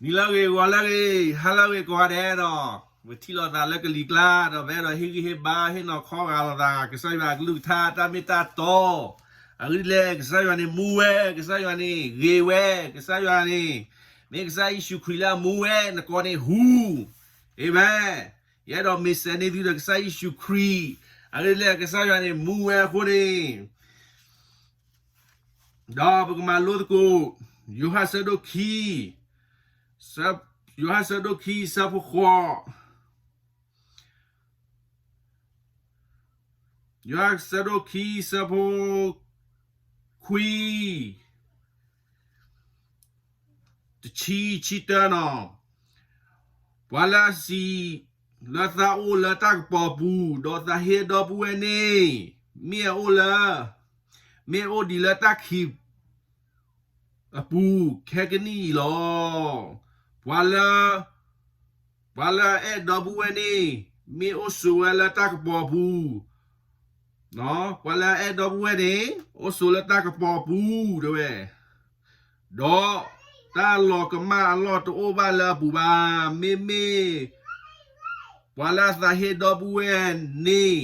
နံၤလၢအဂ့ၤ ဂီၤလၢအဂ့ၤ ဟါလၢအဂ့ၤကိးဂၤဒဲးဒီး ပထံၣ်လိာ်သးလၢကလံၤကျါ ဒီးပအဲၣ်ဒိးဟ့ၣ်ဂံၢ်ဟ့ၣ်ဘါ ဟ့ၣ်နီၤခီဂာ်လိာ်သး ကစၢ်ယွၤအကလုၢ်ကထါတၢ်မ့ၢ်တၢ်တီ အဂ့ၢ်ဒ်လဲၣ် ကစၢ်ယွၤန့ၣ်မူဝဲ ကစၢ်ယွၤန့ၣ်ဂ့ၤဝဲ ကစၢ်ယွၤန့ၣ် မ့ၢ်ကစၢ်ယ့ၣ်ၡူးခရံာ်လၢအမူဝဲ နကိးန့ၣ်ဟူ အၤမ့ၣ် ယအဲၣ်ဒိးမ့ၢ်စဲးန့ၢ်သုဒီးကစၢ်ယ့ၣ်ၡူးခရံာ် အဂ့ၢ်ဒ်လဲၣ် ကစၢ်ယွၤန့ၣ်မူဝဲအဃိန့ၣ် ဒီးပကမၤလိသကိး ယိၤဟၣ်ဆၢဒိၣ်ခံ, ယိၤဟၣ်ဆၢဒိၣ်ခံ ဆၢဖိဃိး, ယိၤဟၣ်ဆၢဒိၣ်ခံ ဆၢဖိခွံ တဆံ ဆံတၢနီၤ, ပှၤလၢအစံး လၢသးအိၣ်လၢတၢ်ကပီၤပူၤ, ဒီးသးဟ့ဒီပုၢ်ဝဲၢ်န့ၣ် မ့ၢ်အအိၣ်လၢ မ့ၢ်အအိၣ်ဒံးလၢတၢ်ခံးအပူၤ ခဲကနံၣ်အံၤလီၤ. ပှၤလၢ ပှၤလၢအအဲၣ်ဒီပုၢ်ဝဲၢ်န့ၣ် မ့ၢ်အိၣ်ဆိးဝဲလၢတၢ်ကပီၤပူၤ, ပှၤလၢအအဲၣ်ဒီပုၢ်ဝဲၢ်န့ၣ် အိၣ်ဆိးလၢတၢ်ကပီၤပူၤ တဲဝဲ, ဒီးတၢ်လီၤကမၣ်အလီၢ်တအိၣ်ဘၣ်လၢအပူၤဘၣ်. မ့မ့ၢ် ပှၤလၢအသးဟ့ဒီပုၢ်ဝဲၢ်န့ၣ်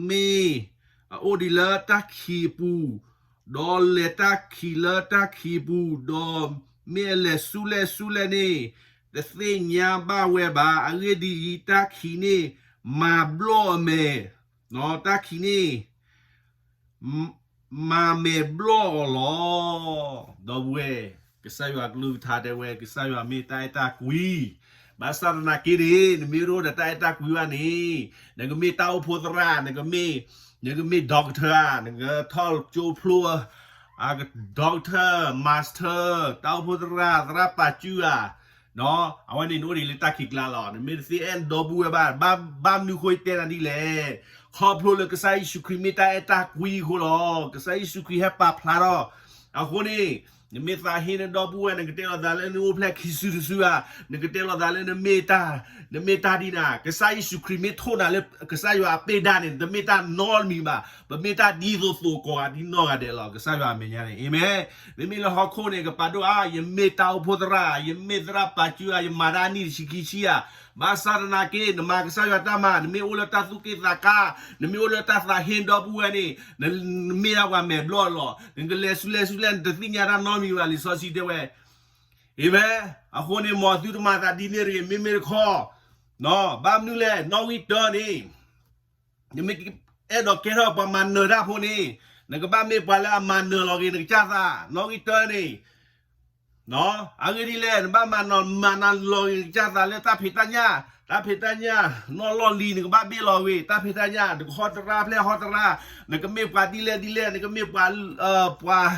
မ့ၢ်အအိၣ်ဒံးလၢတၢ်ခံးအပူၤ, ဒီးလဲၤတၢ်ခံးလၢတၢ်ခံးအပူၤ, ဒီးမ့ၢ်အလဲၤဆူလဲၣ်ဆူလဲၣ်န့ၣ် တသ့ၣ်ညါဘၣ်ဝဲဘၣ်. အဂ့ၢ်ဒ်အံၤ, တၢ်ခံးန့ၣ် မၤဘျီၣ်အမဲာ်, တၢ်ခံးန့ၣ် မၤမဲာ်ဘျီၣ်အီၤလီၤ. ဒီပုၢ်ဝဲၢ်, ကစၢ်ယွၤကလုၢ်ကထါတဲဝဲ ကစၢ်ယွၤမ့ၢ်တၢ်အဲၣ်တၢ်ကွံ, ဘၣ်ဆၣ်သနာ်က့န့ၣ် နမ့ၢ်တအိၣ်ဒီးတၢ်အဲၣ်တၢ်ကွံဘၣ်န့ၣ် နကမ့ၢ်တၢ်အိၣ်ဖှိၣ်သရၣ်, နကမ့ၢ် နကမ့ၢ် doctor ဧါ, နကထီၣ်ကၠိဖျိ doctor, master, တၢ်အိၣ်ဖှိၣ်သရၣ်, သရၣ်ပာ်စုဧါ, အဝဲန့ၣ်နအိၣ်ဒံးလၢတၢ်ခံးကျါလီၤ. နမ့ၢ်တသ့အဲၣ်ဒီပုၢ်ဝဲၢ်ဘၣ်, ဘၣ်မနုၤဃိတဲနၤဒ်လဲၣ်. ခီဖျိလၢကစၢ်ယ့ၣ်ၡူးခရံာ်မ့ၢ်တၢ်အဲၣ်တၢ်ကွံအဃိလီၤ. ကစၢ်ယ့ၣ်ၡူးခရံာ်ဟဲပာ်ဖျါထီၣ်အဃိန့ၣ်, နမ့ၢ်သးဟ့နဒီပုၢ်ဝဲၢ် နကတဲလိာ်သးလၢနအိၣ်ဖျဲၣ်ခံစုတစုဧါ, နကတဲလိာ်သးလၢနမ့ၢ်တၢ်, နမ့ၢ်တၢ်ဒ်နၤ, ကစၢ်ယ့ၣ်ၡူးခရံာ်မ့ၢ်ထိၣ်နၤလၢကစၢ်ယွၤအပ့ၢ်ဒၣ်န့ၣ် တမ့ၢ်တၢ်နီတမံၤဘၣ်, ပမ့ၢ်တၢ်ဒ်သိးသိးကိးဂၤဒဲးနီၢ်ဂၤဒဲးလီၤ. ကစၢ်ယွၤအမဲာ်ညါန့ၣ် အၤမ့ၣ်. မ့မ့ၢ်လၢဟီၣ်ခိၣ်န့ၣ် ကပာ်ဒိၣ်အါ, ယမ့ၢ်တၢ်အိၣ်ဖှိၣ်သရၣ်, ယမ့ၢ်သရၣ်ပာ်စုဧါ, ယမၤတၢ်အနံၣ်တဆံခံဆံဧါ, ဘၣ်ဆၣ်သနာ်က့ နမၤကစၢ်ယွၤတၢ်မၤ, နမ့ၢ်အိၣ်လၢတၢ်သူၣ်က့ၣ်သးကါ, နမ့ၢ်အိၣ်လၢတၢ်သးဟ့ဒီပုၢ်ဝဲၢ်န့ၣ်, နမ့ၢ်ဒၣ်ပှၤမဲာ်ဘျီၣ်လီၤ. နကလဲၤဆူလဲၣ်ဆူလဲၣ် နတသ့ၣ်ညါတၢ်နီတမံၤဘၣ်, လံာ်စီဆှံတဲဝဲ အၤမ့ၣ်. အဃိန့ၣ် မ်သုတမၤသးဒ်န့ၣ်တဂ့ၤ, မ့မ့ၢ်တခီ, ဘၣ်မနုၤလဲၣ်, နီၣ်ဂံၢ်တၢန့ၣ် နမ့ၢ်အဲၣ်ဒိးကဲထီၣ်ပှၤမၤနၢၤတၢ်ဖိန့ၣ်, နကဘၣ်မ့ၢ်ပှၤလၢအမၤနၢၤလီၤက့ၤနကစၢ်သး, နီၣ်ဂံၢ်တၢန့ၣ်. အဂ့ၢ်ဒ်လဲၣ်, နဘၣ်မၤနၢၤလီၤက့ၤနကစၢ်သးလၢတၢ်ဖံးတၢ်ညၣ်, တၢ်ဖံးတၢ်ညၣ်, နီၢ်လီၢ်လံၤ နကဘၣ်ဘ့ၣ်လီၤဝဲ, တၢ်ဖံးတၢ်ညၣ်, နကဟီတရါဖျဲၣ်ဟီတရါ, နကမ့ၢ်ပှၤဒ်လဲၣ်ဒ်လဲၣ်, နကမ့ၢ်ပှၤ, ပှၤ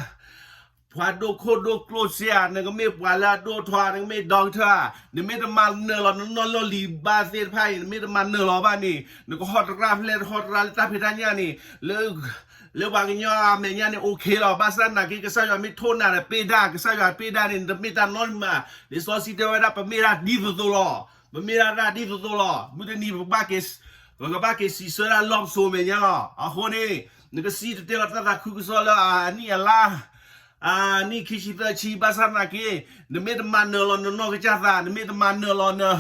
ပှၤဒိၣ်ခိၣ်ဒိၣ်ကျိၣ်စ့ဧါ, နကမ့ၢ်ပှၤလၢအဒိၣ်ထီ, နကမ့ၢ် doctor ဧါ, နမ့ၢ်တမၤနၢၤလီၤနနီၢ်လီၢ်လံၤဘၣ်သ့ၣ်တဖၣ်အံၤ, နမ့ၢ်တမၤနၢၤလီၤဘၣ်န့ၣ်, နကဟီတရါဖျဲၣ်ဟီတရါလၢတၢ်ဖံးတၢ်ညၣ်န့ၣ်, လၢ လၢပှၤကညီအမဲာ်ညါန့ၣ် okay လီၤ. ဘၣ်ဆၣ်သနာ်က့ ကစၢ်ယွၤမ့ၢ်ထိၣ်နၤဒီးပ့ၢ်ဒၣ်, ကစၢ်ယွၤပ့ၢ်ဒၣ်န့ၣ် နတမ့ၢ်တၢ်နီတမံၤဘၣ်. လံာ်စီဆှံတဲဝဲဒၣ် ပမ့ၢ်ဒၣ်ဒ်သိးသိးလီၤ. ပမ့ၢ်ဒၣ်ဒ်သိးသိးလီၤ. မုၢ်တနံၤ ပကဘၣ်က့ၤစံးဆၢဒၣ်လီၢ်ပစိာ်မဲာ်ညါလီၤ. အဃိန့ၣ် နကစံၣ်တဲၤတဲလီၤတၢ်သးခုကစီၣ်လၢအနံၣ်အလါ အနံၣ်ခံဆံသၢဆံ ဘၣ်ဆၣ်သနာ်က့ နမ့ၢ်တမၤနၢၤလီၤနနီၢ်ကစၢ်သး, နမ့ၢ်တမၤနၢၤလီၤ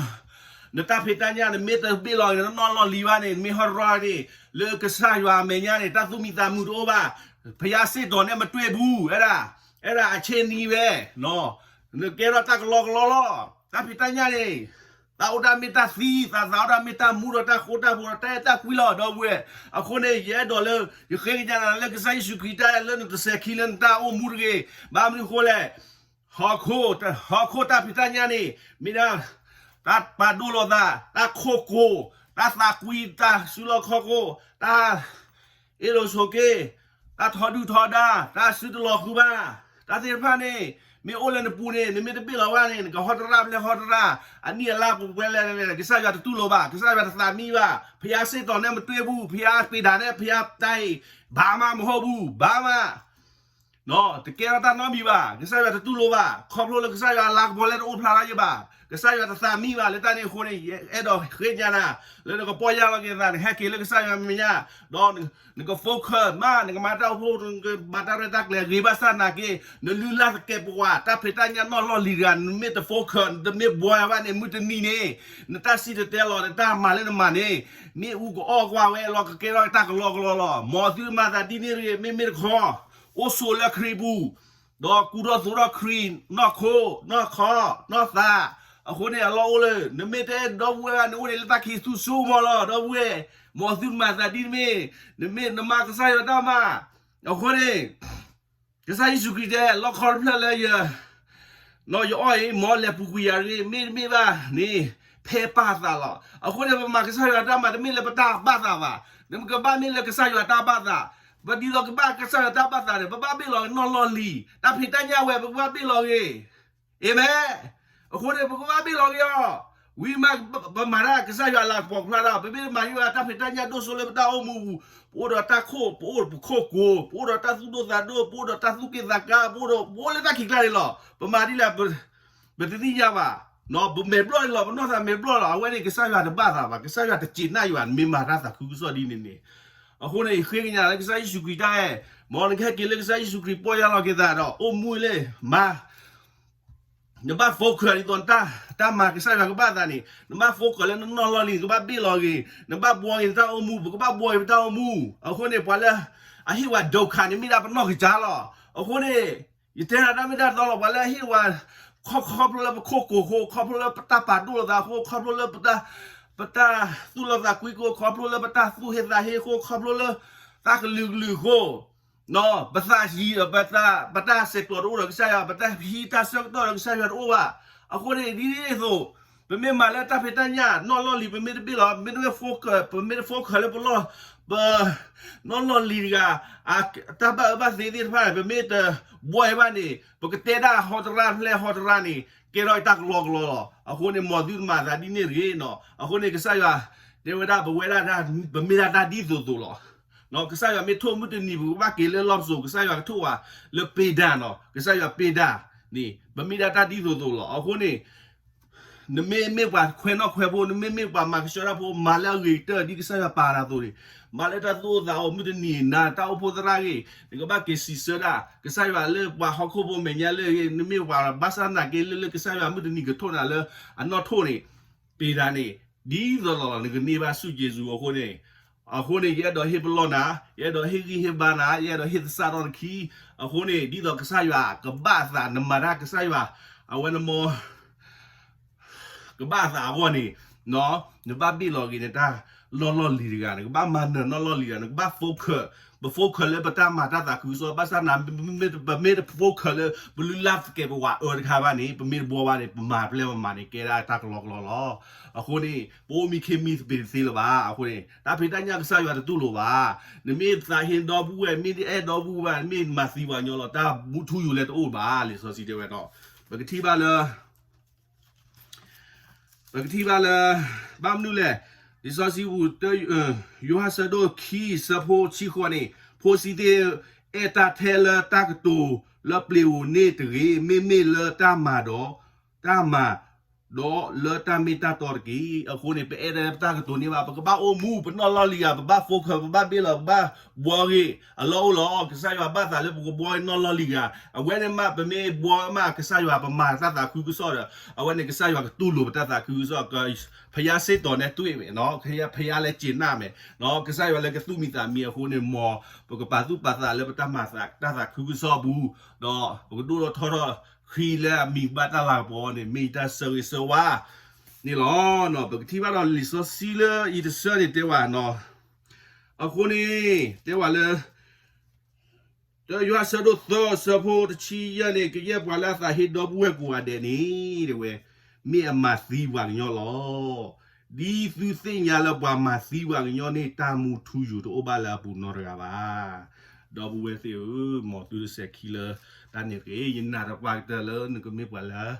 နတၢ်ဖံးတၢ်ညၣ်, နမ့ၢ်တဘ့ၣ်လီၤနနီၢ်လီၢ်လံၤဘၣ်န့ၣ်, နမ့ၢ်ဟီတရါန့ၣ်, လၢကစၢ်ယွၤအမဲာ်ညါန့ၣ် တၢ်သူၣ်မံသးမုာ်တအိၣ်ဘၣ်. ဘုရားစေ့တော်နဲ့မတွေ့ဘူး, အဲဒါ, အဲဒါအဆ့နံၤဝဲ, နကဲထီၣ်တၢ်ကလီကလီလီၤ. တၢ်ဖံးတၢ်ညၣ်န့ၣ် သးအိၣ်ဒၣ်မ့ၢ်တၢ်သံ, သးသးအိၣ်ဒၣ်မ့ၢ်တၢ်မူဒီးတၢ်ဃိတၢ်ဖိးဒီးတၢ်အဲၣ်တၢ်ကွံလီၤ ဒီပုၢ်ဝဲၢ်. အဃိန့ၣ် ယအဲၣ်ဒိးလၢ ယဃ့ကညးနၤလၢကစၢ်ယ့ၣ်ၡူးခရံာ်တၢ်အဲၣ်လၢနတစဲးခံလၢနတၢ်အိၣ်မူတဂ့ၤ. ဘၣ်မနုၤအဃိလဲၣ်, ဟီၣ်ခိၣ်, ဟီၣ်ခိၣ်တၢ်ဖံးတၢ်ညၣ်န့ၣ် မ့ၢ်ဒၣ် တၢ်ပာ်ဒိၣ်လိာ်သး, တၢ်ခိၣ်ကိၤ, တၢ်သးကွံ, တၢ်စုလီၢ်ခီၣ်ခိၣ်, တၢ် အ့ၣ်လိာ်ဆိးက့, တၢ်ထီဒုၣ်ထီဒါ, တၢ်စုတလီၤဃုာ်ဘၣ်, တၢ်သ့ၣ်တဖၣ်န့ၣ် မ့ၢ်အိၣ်လၢနပူၤန့ၣ် နမ့ၢ်တဘ့ၣ်လီၤဘၣ်န့ၣ် နကဟီတရၣ်ဖျဲၣ်ဟီတရါ, အနံၣ်အလါပှဲၤပှဲၤလဲၣ်လဲၣ်, ကစၢ်ယွၤတတူၢ်လိာ်ဘၣ်, ကစၢ်ယွၤတသးမံဘၣ်, ဘုရားစေ့တော်နဲ့မတွေ့ဘူး, ဘုရားပေတံတားနဲ့ ဘုရားတၢ်အံၤ ဘာမှမဟုတ်ဘူး, ဘာမှ မ့ၢ် တကဲထီၣ်တၢ်နီတမံၤဘၣ်. ကစၢ်ယွၤတတူၢ်လိာ်ဘၣ်, ခီဖျိလၢကစၢ်ယွၤအလၤကပီၤလၢတအိၣ်ဖျါထီၣ်ယဲဘၣ်. ကစၢ်ယွၤတသးမံဘၣ်. လၢတၢ်န့ၣ်အဃိန့ၣ် ယအဲၣ်ဒိးဃ့ကညးနၤ လၢနကပီၢ်ယၢ်လီၤက့ၤသး, နဟဲက့ၤလၢကစၢ်ယွၤမဲာ်ညါ, ဒီးနက focus မး, နကမၤတၢ်အိၣ်ဖှိၣ်, နကမၤတၢ်ရဲၣ်တၢ်ကျဲၤအဂ့ၤဘၣ်ဆၣ်နာ်က့, နလုၢ်လၢ်သကဲးပဝး တၢ်ဖံးတၢ်ညၣ်နီၢ်လီၢ်လံၤတဂၤ နမ့ၢ်တ focus, နတမ့ၢ်ဘှီဘၣ်န့ၣ် မုၢ်တနံၤန့ၣ် နတၢ်စံၣ်တဲၤတဲလီၤ, နတၢ်မၤလၢနမၤန့ၣ် မ့ၣ်အူကအီၣ်ကွၢ်ဝဲလီၤ, ကကဲထီၣ်တၢ်ကလီကလီလီၤ. မ်သုတမၤသးဒ်န့ၣ်တဂ့ၤ, မ့မ့ၢ်တခီ အိၣ်ဆိးလၢခရံာ်ပူၤ, ဒီးကူၣ်ထီၣ်သိးထီၣ်ခရံာ်နီၢ်ခိ, နီၢ်ခီ, နီၢ်သး. အဃိန့ၣ် အလီၢ်အိၣ်လၢ နမ့ၢ်တအဲၣ်ဒိးဘှီဘၣ် နအိၣ်န့ၣ်လၢတၢ်ခံးသူစိကမီၤလီၤ, ဒီးဘှီ, မ်သုတမၤသးဒ်န့ၣ်တမ့ၢ်, နမ့ၢ်နမၤကစၢ်ယွၤတၢ်မၤ. အဃိန့ၣ် ကစၢ်ယ့ၣ်ၡူးခရံာ်တဲ လီၢ်ခီတဖျၢၣ်လၢယ နီၢ်ယအီၣ်အံၤ မ်လဲၤပူၤကွံာ်ယၤတဂ့ၤ, မ့တမ့ၢ်ဘၣ်န့ၣ် ဖဲပာ်သးလီၤ. အဃိန့ၣ် ပမၤကစၢ်ယွၤတၢ်မၤ တမ့ၢ်လၢပတၢ်ဘၣ်သးဘၣ်, နကဘၣ်မ့ၢ်လၢကစၢ်ယွၤတၢ်ဘၣ်သး. ပဒ်သိးကဘၣ်ကစၢ်ယွၤတၢ်ဘၣ်သးန့ၣ် ပဘၣ်ဘ့ၣ်လီၤနီၢ်လီၢ်လံၤ, တၢ်ဖံးတၢ်ညၣ်ဝဲ ပကဘၣ်ဘ့ၣ်လီၤဂ့ၤ. အၤမ့ၣ်. အဃိန့ၣ် ပကဘၣ်ဘ့ၣ်လီၤဂ့ၤအီၤ, ဝံၤမး ပမၤတၢ်ကစၢ်ယွၤလၤကပီၤဖျါဒီး ပမ့ၢ်တမၤယွၤ တၢ်ဖံးတၢ်ညၣ်ဒိၣ်စိလၢပတၢ်အိၣ်မူပူၤ, ပအိၣ်ဒီးတၢ်ခိၣ်, ပအိၣ်ပခိၣ်ကိၤ, ပအိၣ်ဒီးတၢ်သူၣ်ဒိၣ်သးဒိၣ်, ပအိၣ်ဒီးတၢ်သူၣ်က့ၣ်သးကါ, ပအိၣ်ဒီး ပအိၣ်လၢတၢ်ခံးကျါန့ၣ်လီၤ. ပမၤဒ်လဲၣ် ပတသ့ၣ်ညါဘၣ်. ပမဲာ်ဘျီၣ်န့ၣ်လီၤ, ပနီၢ်သးမဲာ်ဘျီၣ်လီၤ. အဝဲန့ၣ် ကစၢ်ယွၤတဘၣ်သးဘၣ်, ကစၢ်ယွၤတစံးနၣ်ယွၤ နမ့ၢ်မၤတၢ်သးခုကစီၣ်ဒ်န့ၣ်န့ၣ်. အဃိန့ၣ် ယဃ့ကညးလၢကစၢ်ယ့ၣ်ၡူးခရံာ်တၢ်အဲၣ်, မ်နကဟဲက့ၤလၢကစၢ်ယ့ၣ်ၡူးခရံာ်ပီၢ်ယၢ်လီၤက့ၤသးဒီး အိၣ်မူလၢမၤ နဘၣ် focus ဒ်သိးနတၢ်မၤကစၢ်ယွၤကဘၣ်သးန့ၣ်, နဘၣ် focus လၢနနီၢ်လီၢ်လံၤ နကဘၣ်ဘ့ၣ်လီၤဂ့ၤ, နဘၣ်ဘှီဂ့ၤနတၢ်အိၣ်မူ, ပကဘၣ်ဘှီဂ့ၤပတၢ်အိၣ်မူ. အဃိန့ၣ် ပှၤလၢအဟ့ၣ်ဝဲဒိခါန့ၣ် မ့ၢ်ဒၣ်ပနီၢ်ကစၢ်လီၤ. အဃိန့ၣ် ယတဲနၤတၢ်မ့ၢ်တၢ်တီလီၤ, ပှၤလၢအဟ့ၣ်ဝဲ ခီဖျိလၢပခိၣ်ကိၤအဃိ, ခီဖျိလၢပတၢ်ပာ်ဒိၣ်လိာ်သးအဃိ, ခီဖျိလၢ ပတၢ်သူၣ်လီသးကွံအဃိ, ခီဖျိလၢပတၢ်သူၣ်ဟ့သးဟ့အဃိ, ခီဖျိလၢတၢ်ကလုာ်ကလုာ်အဃိ ပသးယံၤဒီး ပတၢ်ဆဲးကျိးတအိၣ်ဒီးကစၢ်ယွၤ, ပတၢ်ဟံးတၢ်ဆၢကတီၢ်ဒီးကစၢ်ယွၤတအိၣ်ဘၣ်. အဃိန့ၣ် ဒ်န့ၣ်အသိး ပမ့ၢ်မၤလၢတၢ်ဖံးတၢ်ညၣ်နီၢ်လီၢ်လံၤ ပမ့ၢ်တဘ့ၣ်လီၤ, ပမ့ၢ်တ focus, ပမ့ၢ်တ focus လၢပလီၢ်, ပ နီၢ်လီၢ်လံၤတဂၤ တၢ်ဘၣ်အၢဘၣ်သီသ့ၣ်တဖၣ်န့ၣ် ပမ့ၢ်တဘှီဘၣ်န့ၣ် ပကတဲဒၣ်ဟီတရါဖျဲၣ်ဟီတရါန့ၣ် ကဲထီၣ်တၢ်ကလီကလီလီၤ. အဃိန့ၣ် မ်သုတမၤသးဒ်န့ၣ်တဂ့ၤနီၤ. အဃိန့ၣ် ကစၢ်ယွၤတဲဝဲဒၣ် ပဝဲဒၣ် ပမ့ၢ်ဒၣ်တၢ်ဒ်သိးသိးလီၤ. ကစၢ်ယွၤမ့ၢ်ထိၣ်မုၢ်တနံၤ ပကဘၣ်က့ၤလၢလီၢ်ပစိာ် ကစၢ်ယွၤကထိၣ်ဝဲလၢပ့ၤဒၣ်နီၤ, ကစၢ်ယွၤပ့ၤဒၣ်န့ၣ် ပမ့ၢ်ဒၣ်တၢ်ဒ်သိးသိးလီၤ. အဃိန့ၣ် နမ့ၢ်မ့ၢ်ပှၤခွဲးနီၣ်ခွဲးဖိ, နမ့ၢ်မ့ၢ်ပှၤမၤကဆှီတၢ်ဖိ, မၤလၢအဂ့ၤကတၢၢ် ဒ်ကစၢ်ယွၤပာ်နၤအသိးန့ၣ်, မၤလၢတၢ်သူၣ်အိၣ်သးအိၣ် မုၢ်တနံၤနၤ တၢ်အိၣ်ဖှိၣ်သရၣ်ဂ့ၤ, နကဘၣ်က့ၤစံးဆၢဒၣ် ကစၢ်ယွၤလၢပှၤဟီၣ်ခိၣ်ဖိမဲာ်ညါလၢအဂ့ၤ, နမ့ၢ်ပှၤဘၣ်ဆၣ်နာ်က့ လၢလၢကစၢ်ယွၤမုၢ်တနံၤကထိၣ်နၤလၢအနီၢ်ထိၣ်န့ၣ်, ပ့ၤဒၣ်န့ၣ် ဒ်သိးလီၤလီၤ နကန့ၢ်ဘၣ်ဆူၣ်က့ၤစူၤအဃိန့ၣ်, အဃိန့ၣ် ယအဲၣ်ဒိးဟ့ၣ်ပလီၢ်နၤ, ယအဲၣ်ဒိးဟ့ၣ်ဂံၢ်ဟ့ၣ်ဘါနၤ, ယအဲၣ်ဒိးဟ့ၣ်သဆၣ်ထီၣ်နခံ, အဃိန့ၣ် ဒ်သိးကစၢ်ယွၤကဘၣ်အသး နမၤတၢ်ကစၢ်ယွၤ အဝဲနမ့ၢ် ကဘၣ်အသးအဂီၢ်န့ၣ်, နဘၣ်ဘ့ၣ်လီၤက့ၤနတၢ်လီၢ်လီၢ်လံၤတဂၤ, နကဘၣ်မၤနၢၤနီၢ်လီၢ်လံၤတဂၤ, နကဘၣ် focus, ပ focus လၢပတၢ်မၤတၢ်သးခုကစီၣ်, ဘၣ်ဆၣ်နၤ ပမ့ၢ်တ focus လၢပလုၢ်လၢ်သကဲးပဝးအၢတခါဘၣ်န့ၣ်, ပမ့ၢ်တဘှီဘၣ်န့ၣ် ပမၤပျဲၢ်ပမၤန့ၣ် ကဲဒၣ်တၢ်ကလီကလီလီၤ. အဃိန့ၣ် ပအိၣ်မံခ့မံသပ့ၤတသ့လၢၤဘၣ်. အဃိန့ၣ် တၢ်ဖံးတၢ်ညၣ်ကစၢ်ယွၤတတူၢ်လိာ်ဘၣ်. နမ့ၢ်သးဟ့ဒီပုၢ်ဝဲၢ်, မ့ၢ်အဲၣ်ဒီပုၢ်ဝဲၢ်, မ့ၢ်မၤသံပှၤကညီလီၤ, တၢ်မူထူယိာ်လဲၣ်တအိၣ်ဘၣ်. လံာ်စီဆှံတဲဝဲဒီး ပကထံၣ်ဘၣ်လၢ ပကထံၣ်ဘၣ်လၢ ဘၣ်မနုၤလဲၣ်, လံာ်စီဆှံပူၤ ယိၤဟၣ်ဆၢဒိၣ်ခံ ဆၢဖိဆံဃိးန့ၣ်, ဖိဆံးသ့ၣ်, အဲၣ်တၢ်ထဲလၢတၢ်ကတိၤလၢပျ့ၤဧိၤန့ၣ်တဂ့ၤ, မ့မ့ၢ်လၢတၢ်မၤဒီး, တၢ်မၤ ဒီးလၢတၢ်မ့ၢ်တၢ်တီတက့ၢ်. အဃိန့ၣ် ပအဲၣ်ဒိးပတၢ်ကတိၤန့ၣ်ဘၣ်, ပကဘၣ်အိၣ်မူ ပနီၢ်လီၢ်လံၤဧါ, ပဘၣ် focus, ပဘၣ်ဘ့ၣ်လီၤ, ပဘၣ်ဘှီဂ့ၤအလီၢ်အိၣ်လီၤ. ကစၢ်ယွၤဘၣ်သးလၢပကဘှီနီၢ်လီၢ်လံၤဧါ, အဝဲန့ၣ်မး ပမ့ၢ်ဘှီမး ကစၢ်ယွၤပမၤတၢ်သးခုကစီၣ်ဒီး အဝဲန့ၣ် ကစၢ်ယွၤကတူၢ်လိာ်ပတၢ်သးခုကစီၣ်, ဖယါစ့တီၤနဲၣ်တွံၢ်မဲာ်, ဖယါလဲၤစ့နၣ်မဲာ်, ကစၢ်ယွၤလၢကသူၣ်မံသးမံအဃိန့ၣ် မ်ပကပာ်သူၣ်ပာ်သးလၢပတၢ်မၤသးတၢ်သးခုကစီၣ်အပူၤ, ဒီးပကဒိၣ်ထီၣ်ထီထီၣ် ခရံာ်လၢအမံၤကဘၣ်တၢ်လၤကပီၤန့ၣ် မ့ၢ်ယတၢ်ဆၢဂ့ၤဆၢဝါန့ၣ်လီၤ. ပကထံၣ်ဘၣ်ဒီးလံာ်စီဆှံလၢအံၤတဆၢန့ၣ်တဲဝဲ, အဃိန့ၣ် တဲဝဲလၢ တၢယိၤဟၣ်ဆၢဒိၣ်သၢဆၢဖိတဆံယဲၢ်န့ၣ်, ကယဲၢ်ပှၤလၢအသးဟ့ဒီပုၢ်ဝဲၢ်ကိးဂၤဒဲးန့ၣ် တဲဝဲ, မ့ၢ်အမၤသံပှၤကညီလီၤ. ဒ်သုသ့ၣ်ညါလၢပှၤမၤသံပှၤကညီန့ၣ် တၢ်မူထူယိာ်တအိၣ်ဘၣ်လၢအပူၤနီတဂၤဘၣ်. ဒီပုၢ်ဝဲၢ်သ့ၣ်ဧၢ, မ်သုတစဲးခံလၢတၢ်န့ၣ်တဂ့ၤ. ယနာ်သပှၢ်ကတၢၢ်လၢနကမ့ၢ်ပှၤလၢ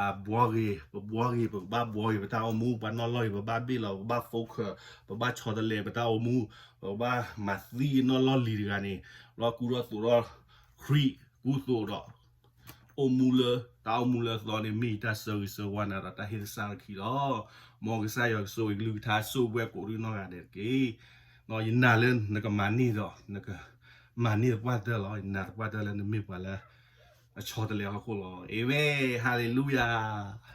အဘှီဂ့ၤ, ပဘှီဂ့ၤ, ပကဘၣ်ဘှီဂ့ၤပတၢ်အိၣ်မူ, ပှၤနီၢ်လီၢ်ဂ့ၤ ပဘၣ်ဘ့ၣ်လီၤ, ပဘၣ် focus, ပဘၣ်ဆီတလဲပတၢ်အိၣ်မူ, ပကဘၣ်မၤသံနီၢ်လီၢ်လံၤတဂၤန့ၣ်, လီၤကူထီၣ်သိးထီၣ်ခရံာ် ကူသိးဒီး အိၣ်မူလၢ တၢ်အိၣ်မူလၢအသီန့ၣ် မ့ၢ်ယတၢ်ဆၢဂ့ၤဆၢဝါနၤဒီးတၢ်ဟ့ၣ်သဆၣ်လၢခံလီၤ. မ်ကစၢ်ယွၤကဆိၣ်ဂ့ၤကလုၢ်ကထါဆိၣ်ဂ့ၤပှၤကိးဒံနီၢ်ဂၤဒဲးတက့ၢ်. ယနာ်လၢနကမၤန့ၢ်ဒီး နကမၤန့ၢ်သပှၢ်တၢၢ်လီၤ. ယနာ်သပှၢ်တၢၢ်လၢနမ့ၢ်ပှၤလၢ အဆီတလဲဟီၣ်ခိၣ်လီၤ. အၤမ့ၣ်, ဟါလ့လူယၤ.